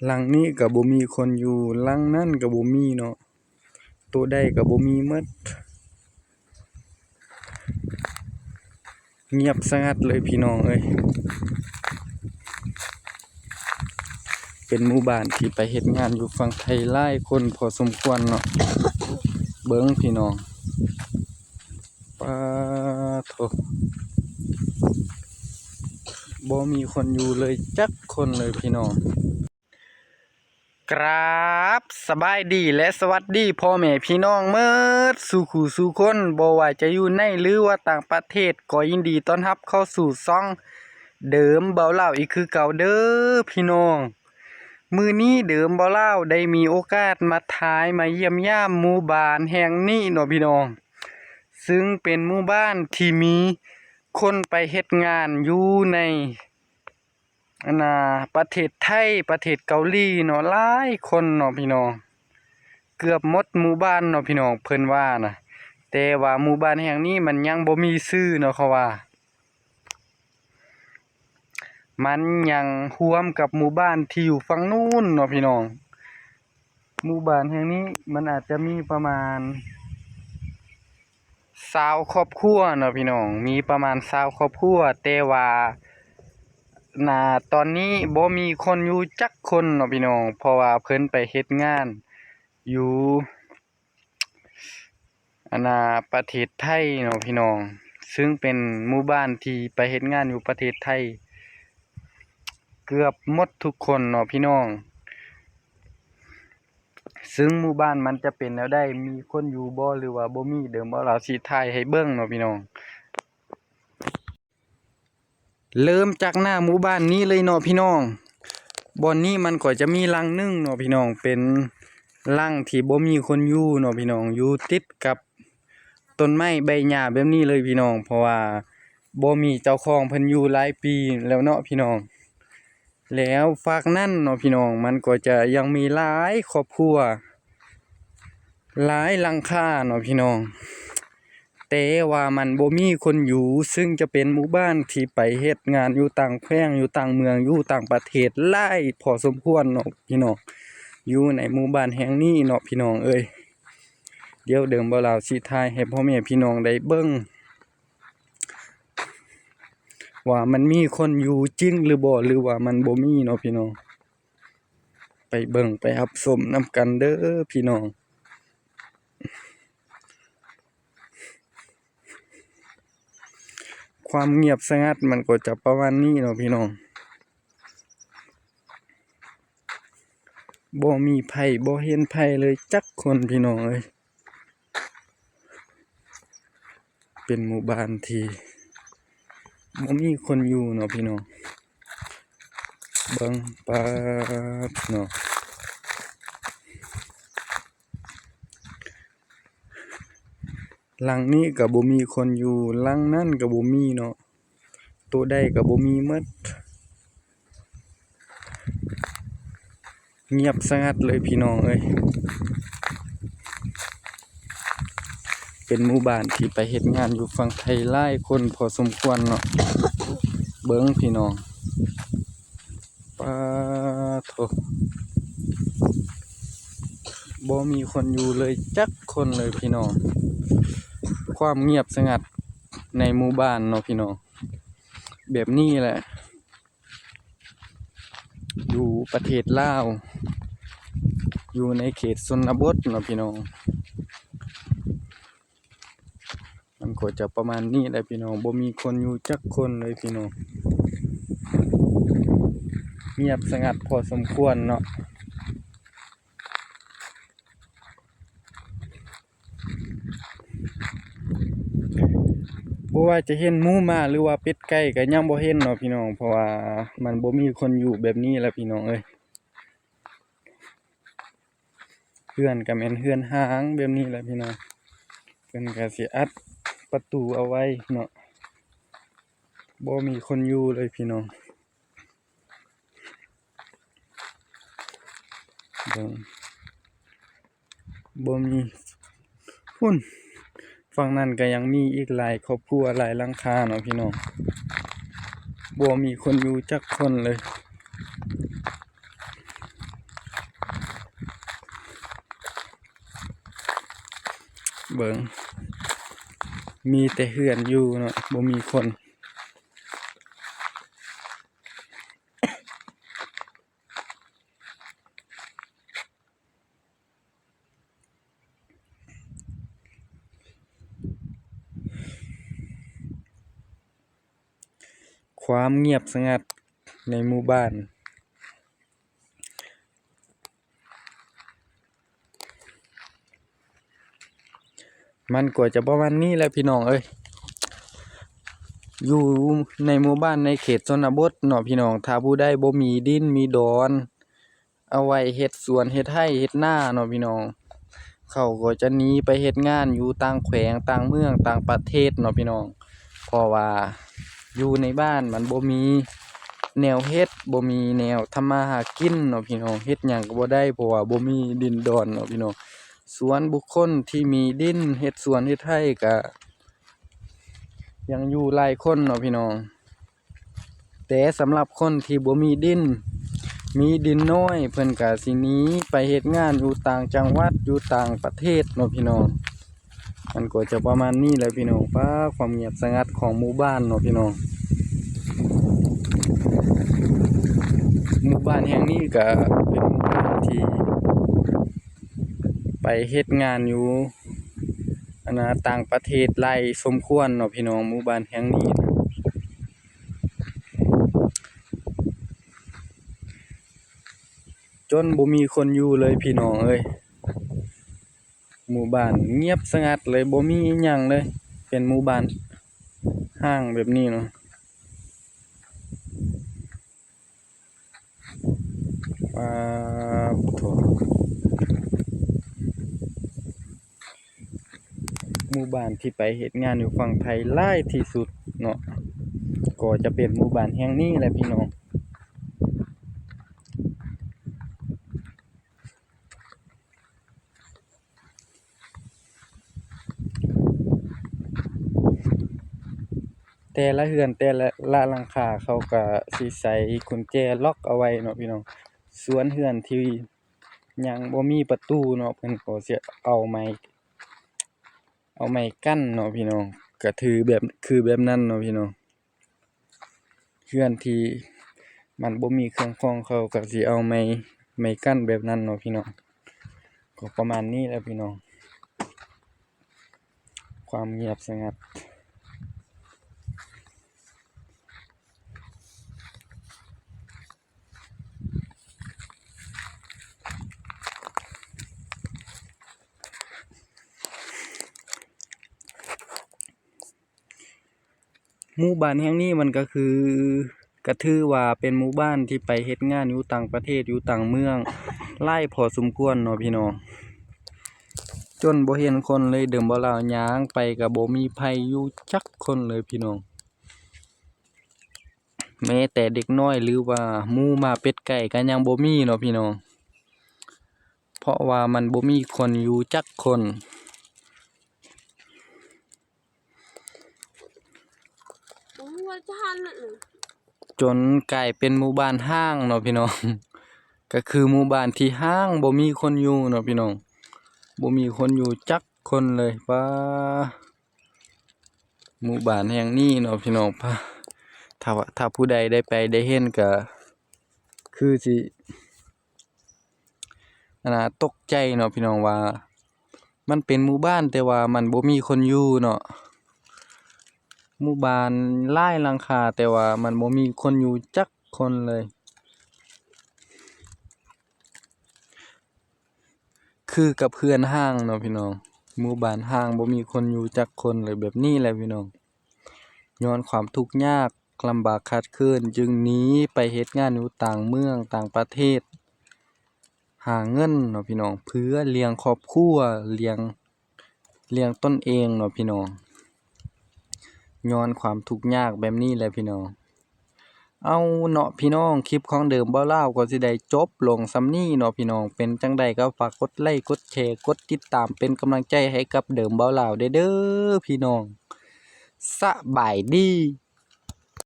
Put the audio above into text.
ຫຼັງນີ້ກໍບໍ່ມີຄົນຢູ່, ຫຼັງນັ້ນກໍບໍ່ມີເນາະ, ໂຕໃດກໍບໍ່ມີໝົດ. ງຽບສະຫງັດເລີຍພີ່ນ້ອງເອີຍ. ເປັນໝູ່ບ້ານທີ່ໄປເຮັດງານຢູ່ຝັ່ງໄທຫຼາຍຄົນພໍສົມຄວນເນາະ. ເບິ່ງພີ່ນ້ອງ, ປາໂທ້ ບໍ່ມີຄົນຢູ່ເລີຍຈັກຄົນເລີຍພີ່ນ້ອງ. ກາບສະບາຍດີ ແລະ ສະຫວັດດີພໍ່ແມ່ພີ່ນ້ອງໝົດສູ່ຄູ່ສູ່ຄົນ, ບໍ່ວ່າຈະຢູ່ໃນ ຫຼືວ່າຕ່າງປະເທດ, ກໍຍິນດີຕ້ອນຮັບເຂົ້າສູ່ຊ່ອງເດີມເບົາລາວອີກຄືເກົ່າເດີພີ່ນ້ອງ. ມື້ນີ້ເດີມເບົາລາວໄດ້ມີໂອກາດມາຖ່າຍ ມາຢ້ຽມຢາມໝູ່ບ້ານແຫ່ງນີ້ເນາະພີ່ນ້ອງ, ຊຶ່ງເປັນໝູ່ບ້ານທີ່ມີຄົນໄປເຮັດງານຢູ່ໃນ ອັນນ່າ ປະເທດໄທ, ປະເທດເກົາຫຼີເນາະ, ຫຼາຍຄົນເນາະພີ່ນ້ອງ, ເກືອບໝົດໝູ່ບ້ານເນາະພີ່ນ້ອງ ເພິ່ນວ່ານະ. ແຕ່ວ່າໝູ່ບ້ານແຫ່ງນີ້ມັນຍັງບໍ່ມີຊື່ເນາະ, ເຂົາວ່າມັນຍັງຮ່ວມກັບໝູ່ບ້ານທີ່ຢູ່ຝັ່ງນູ້ນເນາະພີ່ນ້ອງ. ໝູ່ບ້ານແຫ່ງນີ້ມັນອາດຈະມີປະມານ ຊາວຄອບຄົວເນາະພີ່ນ້ອງ, ມີປະມານຊາວຄອບຄົວ, ແຕ່ວ່າ ນາ ຕອນນີ້ບໍ່ມີຄົນຢູ່ຈັກຄົນເນາະພີ່ນ້ອງ, ເພາະວ່າເພິ່ນໄປເຮັດງານຢູ່ ອັນນ່າ ປະເທດໄທເນາະພີ່ນ້ອງ, ຊຶ່ງເປັນໝູ່ບ້ານທີ່ໄປເຮັດງານຢູ່ປະເທດໄທເກືອບໝົດທຸກຄົນເນາະພີ່ນ້ອງ. ຊຶ່ງໝູ່ບ້ານມັນຈະເປັນແນວໃດ, ມີຄົນຢູ່ບໍ່ ຫຼືວ່າບໍ່ມີ, ເດີມເບົາລາວຊິຖ່າຍໃຫ້ເບິ່ງເນາະພີ່ນ້ອງ. ເລີ່ມຈາກໜ້າໝູ່ບ້ານນີ້ເລີຍເນາະພີ່ນ້ອງ. ບ່ອນນີ້ມັນກໍຈະມີຫຼັງໜຶ່ງເນາະພີ່ນ້ອງ, ເປັນຫຼັງທີ່ບໍ່ມີຄົນຢູ່ເນາະພີ່ນ້ອງ, ຢູ່ຕິດກັບ ຕົ້ນໄມ້ໃບຫຍ້າແບບນີ້ເລີຍພີ່ນ້ອງ, ເພາະວ່າບໍ່ມີເຈົ້າຂອງເພິ່ນຢູ່ຫຼາຍປີແລ້ວເນາະພີ່ນ້ອງ. ແລ້ວຟາກນັ້ນເນາະພີ່ນ້ອງ, ມັນກໍຈະຍັງມີຫຼາຍຄອບຄົວ ຫຼາຍຫຼັງຄາເນາະພີ່ນ້ອງ, ແຕ່ວ່າມັນບໍ່ມີຄົນຢູ່, ຊຶ່ງຈະເປັນໝູ່ບ້ານທີ່ໄປເຮັດງານຢູ່ຕ່າງແຂວງ, ຢູ່ຕ່າງເມືອງ, ຢູ່ຕ່າງປະເທດຫຼາຍພໍສົມຄວນເນາະພີ່ນ້ອງ, ຢູ່ໃນໝູ່ບ້ານແຫ່ງນີ້ເນາະພີ່ນ້ອງເອີຍ. ດຽວເດີມເບົາລາວຊິຖ່າຍໃຫ້ພໍ່ແມ່ພີ່ນ້ອງໄດ້ເບິ່ງ ວ່າມັນມີຄົນຢູ່ຈິງຫຼືບໍ່ ຫຼືວ່າມັນບໍ່ມີເນາະພີ່ນ້ອງ. ໄປເບິ່ງໄປຮັບຊົມນຳກັນເດີພີ່ນ້ອງ. ຄວາມງຽບສະຫງັດມັນກໍຈະປະມານນີ້ເນາະພີ່ນ້ອງ. ບໍ່ມີໃຜ ບໍ່ເຫັນໃຜເລີຍຈັກຄົນພີ່ນ້ອງເອີຍ. ເປັນໝູ່ບ້ານທີ່ບໍ່ມີຄົນຢູ່ເນາະພີ່ນ້ອງ. ເບິ່ງປາດເນາະ. ຫຼັງນີ້ກໍບໍ່ມີຄົນຢູ່, ຫຼັງນັ້ນກໍບໍ່ມີເນາະ, ໂຕໃດກໍບໍ່ມີໝົດ. ງຽບສະຫງັດເລີຍພີ່ນ້ອງເອີຍ. ເປັນໝູ່ບ້ານທີ່ໄປເຮັດງານຢູ່ຝັ່ງໄທຫຼາຍຄົນພໍສົມຄວນເນາະ. ເບິ່ງພີ່ນ້ອງ. ປາໂທ້ ບໍ່ມີຄົນຢູ່ເລີຍຈັກຄົນເລີຍພີ່ນ້ອງ. ຄວາມງຽບສະຫງັດໃນໝູ່ບ້ານເນາະພີ່ນ້ອງ, ແບບນີ້ແຫຼະ ຢູ່ປະເທດລາວ ຢູ່ໃນເຂດຊົນນະບົດເນາະພີ່ນ້ອງ. ມັນກໍຈະປະມານນີ້ແຫຼະພີ່ນ້ອງ, ບໍ່ມີຄົນຢູ່ຈັກຄົນເລີຍພີ່ນ້ອງ. ງຽບສະຫງັດພໍສົມຄວນເນາະ. ບໍ່ວ່າຈະເຫັນໝູໝາ ຫຼືວ່າເປັດໄກ່ກໍຍັງບໍ່ເຫັນເນາະພີ່ນ້ອງ, ເພາະວ່າມັນບໍ່ມີຄົນຢູ່ແບບນີ້ແຫຼະພີ່ນ້ອງເອີຍ. ເຮືອນກໍແມ່ນເຮືອນຮ້າງແບບນີ້ແຫຼະພີ່ນ້ອງ, ເພິ່ນກໍຊິອັດປະຕູເອົາໄວ້ເນາະ, ບໍ່ມີຄົນຢູ່ເລີຍພີ່ນ້ອງ. ເບິ່ງ ບໍ່ມີ ພຸ້ນ ຝັ່ງນັ້ນກໍຍັງມີອີກຫຼາຍຄອບຄົວ ຫຼາຍຫຼັງຄາເນາະພີ່ນ້ອງ, ບໍ່ມີຄົນຢູ່ຈັກຄົນເລີຍ. ເບິ່ງ ມີແຕ່ເຮືອນຢູ່ເນາະ ບໍ່ມີຄົນ. ຄວາມງຽບສະຫງັດໃນໝູ່ບ້ານ ມັນກໍຈະປະມານນີ້ແຫຼະພີ່ນ້ອງເອີຍ. ຢູ່ໃນໝູ່ບ້ານໃນເຂດຊົນນະບົດເນາະພີ່ນ້ອງ, ຖ້າຜູ້ໃດບໍ່ມີດິນມີດອນ ເອົາໄວ້ເຮັດສວນເຮັດໄຮ່ເຮັດນາເນາະພີ່ນ້ອງ, ເຂົາກໍຈະໜີໄປເຮັດງານຢູ່ຕ່າງແຂວງຕ່າງເມືອງຕ່າງປະເທດເນາະພີ່ນ້ອງ. ເພາະວ່າຢູ່ໃນບ້ານມັນບໍ່ມີແນວເຮັດ ບໍ່ມີແນວທຳມາຫາກິນເນາະພີ່ນ້ອງ, ເຮັດຫຍັງກໍບໍ່ໄດ້ ເພາະວ່າບໍ່ມີດິນດອນເນາະພີ່ນ້ອງ. ສ່ວນບຸກຄົນທີ່ມີດິນເຮັດສວນເຮັດໄຮ່ກະຍັງຢູ່ຫຼາຍຄົນເນາະພີ່ນ້ອງ. ແຕ່ສຳລັບຄົນທີ່ບໍ່ມີດິນ ມີດິນນ້ອຍ ເພິ່ນກະຊິໜີໄປເຮັດງານຢູ່ຕ່າງຈັງຫວັດ ຢູ່ຕ່າງປະເທດເນາະພີ່ນ້ອງ. ມັນກໍຈະປະມານນີ້ແຫຼະພີ່ນ້ອງ. ປ້າ ຄວາມງຽບສະຫງັດຂອງໝູ່ບ້ານເນາະພີ່ນ້ອງ. ໝູ່ບ້ານແຫ່ງນີ້ກະເປັນໝູ່ບ້ານທີ່ໄປເຮັດງານຢູ່ ອັນນ່າ ຕ່າງປະເທດຫຼາຍສົມຄວນເນາະພີ່ນ້ອງ. ໝູ່ບ້ານແຫ່ງນີ້ນະ ຈົນບໍ່ມີຄົນຢູ່ເລີຍພີ່ນ້ອງເອີຍ. ໝູ່ບ້ານງຽບສະຫງັດເລີຍ ບໍ່ມີອີ່ຫຍັງເລີຍ, ເປັນໝູ່ບ້ານຮ້າງແບບນີ້ເນາະ. ປາດໂທ້ ໝູ່ບ້ານທີ່ໄປເຮັດງານຢູ່ຝັ່ງໄທຫຼາຍທີ່ສຸດເນາະ ກໍຈະເປັນໝູ່ບ້ານແຫ່ງນີ້ແຫຼະພີ່ນ້ອງ. ແຕ່ລະເຮືອນແຕ່ລະ ລະຫຼັງຄາ ເຂົາກະຊິໃສ່ກຸນແຈລັອກເອົາໄວ້ເນາະພີ່ນ້ອງ. ສ່ວນເຮືອນທີ່ຍັງບໍ່ມີປະຕູເນາະ ເພິ່ນກໍຊິເອົາໄມ້ ເອົາໄມ້ກັ້ນເນາະພີ່ນ້ອງ. ກະຖືແບບ ຄືແບບນັ້ນເນາະພີ່ນ້ອງ. ເຮືອນທີ່ມັນບໍ່ມີເຄື່ອງຂອງ ເຂົາກໍຊິເອົາໄມ້ ໄມ້ກັ້ນແບບນັ້ນເນາະພີ່ນ້ອງ. ກໍປະມານນີ້ແຫຼະພີ່ນ້ອງ ຄວາມງຽບສະຫງັດ. ໝູ່ບ້ານແຫ່ງນີ້ມັນກໍຄື ກໍຖືວ່າເປັນໝູ່ບ້ານທີ່ໄປເຮັດງານຢູ່ຕ່າງປະເທດ ຢູ່ຕ່າງເມືອງຫຼາຍພໍສົມຄວນເນາະພີ່ນ້ອງ, ຈົນບໍ່ເຫັນຄົນເລີຍ. ເດີມບໍ່ລາວຍ່າງໄປກໍບໍ່ມີໃຜຢູ່ຈັກຄົນເລີຍພີ່ນ້ອງ, ແມ້ແຕ່ເດັກນ້ອຍ ຫຼືວ່າໝູໝາເປັດໄກ່ກໍຍັງບໍ່ມີເນາະພີ່ນ້ອງ, ເພາະວ່າມັນບໍ່ມີຄົນຢູ່ຈັກຄົນ. ຈົນກາຍເປັນໝູ່ບ້ານຮ້າງເນາະພີ່ນ້ອງ, ກໍຄືໝູ່ບ້ານທີ່ຮ້າງ ບໍ່ມີຄົນຢູ່ເນາະພີ່ນ້ອງ, ບໍ່ມີຄົນຢູ່ຈັກຄົນເລີຍ. ປ້າ ໝູ່ບ້ານແຫ່ງນີ້ເນາະພີ່ນ້ອງ, ຖ້າວ່າ ຖ້າຜູ້ໃດໄດ້ໄປໄດ້ເຫັນກໍຄືຊິ ອັນນ່າ ຕົກໃຈເນາະພີ່ນ້ອງ ວ່າມັນເປັນໝູ່ບ້ານ ແຕ່ວ່າມັນບໍ່ມີຄົນຢູ່ເນາະ. ໝູ່ບ້ານຫຼາຍຫຼັງຄາ ແຕ່ວ່າມັນບໍ່ມີຄົນຢູ່ຈັກຄົນເລີຍ, ຄືກັບເຮືອນຮ້າງເນາະພີ່ນ້ອງ, ໝູ່ບ້ານຮ້າງ ບໍ່ມີຄົນຢູ່ຈັກຄົນເລີຍ. ແບບນີ້ແຫຼະພີ່ນ້ອງ, ຍ້ອນຄວາມທຸກຍາກ ລຳບາກຂາດເຂີນ ຈຶ່ງໜີໄປເຮັດງານຢູ່ຕ່າງເມືອງຕ່າງປະເທດ ຫາເງິນເນາະພີ່ນ້ອງ, ເພື່ອລ້ຽງຄອບຄົວ ລ້ຽງ ລ້ຽງຕົນເອງເນາະພີ່ນ້ອງ, ຍ້ອນຄວາມທຸກຍາກແບບນີ້ແຫຼະພີ່ນ້ອງ. ເອົາເນາະພີ່ນ້ອງ, ຄລິບຂອງເດີມເບົາລາວກໍຊິໄດ້ຈົບລົງສ່ຳນີ້ເນາະພີ່ນ້ອງ. ເປັນຈັ່ງໃດກໍຝາກກົດໄລ ກົດແຊ ກົດຕິດຕາມ ເປັນກຳລັງໃຈໃຫ້ກັບເດີມເບົາລາວແດ່ເດີພີ່ນ້ອງ. ສະບາຍດີ.